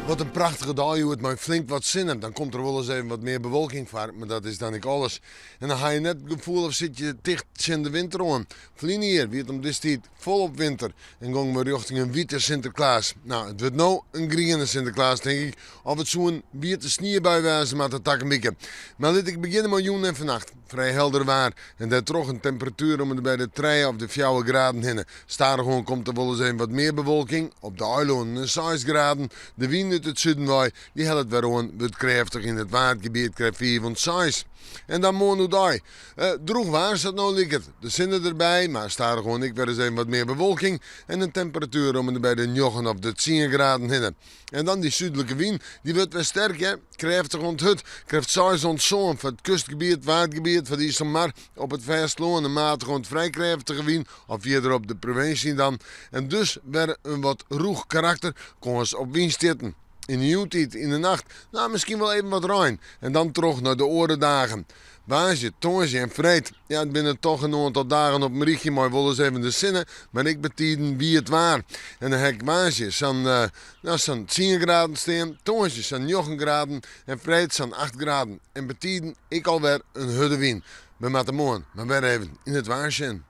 Wat in prachtige dei hjoed mei flink wat sinne. Dan komt der wolris even wat mear bewolking foar, mar dat is dan ek alles. En dan ha je net it gefoel of sit je ticht tsjin de winter oan. Ferline jier wie it om dizze tiid folop winter en gongen we rjochting in wite Sinterklaas. No, it wurdt no in griene Sinterklaas tink ik, of it soe in wiete sniebui wêze moatte takom wike. Mar lit ik begjinne mei jûn en fannacht. Frij helder waar en dêrtroch in temperatuer om en by de trije of de fjouwer graden hinne. Stadichoan komt der wolris even wat mear bewolking, op de eilannen in seis graden. De wyn út it suden wei, dy hellet wer oan, wurdt krêftich yn it Waadgebiet krêft fiif oant seis. En dan moarn oerdei. Droech waar sa't it no liket. De sinne derby, mar stadichoan ek wer ris even wat mear bewolking en in temperatuer om en by de njoggen of de tsien graden hinne. En dan dy súdlike wyn, dy wurdt wer sterk hear. Krêftich oant hurd, krêft seis oant sân foar it kustgebiet, Waadgebiet, foar de Iselmar, op it fêstelân in matige oant frij krêftige wyn, of fierder op de provinsje dan. En dus wer in wat rûch karakter, kâns op wynstjitten. Yn de jûntiid, yn de nacht, no miskien wol even wat rein. En dan troch nei de oare dagen. Woansdei, tongersdei en freed. Ja, it binne toch in oantal dagen op in rychje mei wolris even de sinne, mar ek betiden wiet waar. En dan ha ik woansdei sa'n no, sa'n tsien graden stean, tongersdei sa'n njoggen graden en freed sa'n acht graden. En betiden ek alwer in hurde wyn. We moatte moarn mar wer even yn it waar sjen.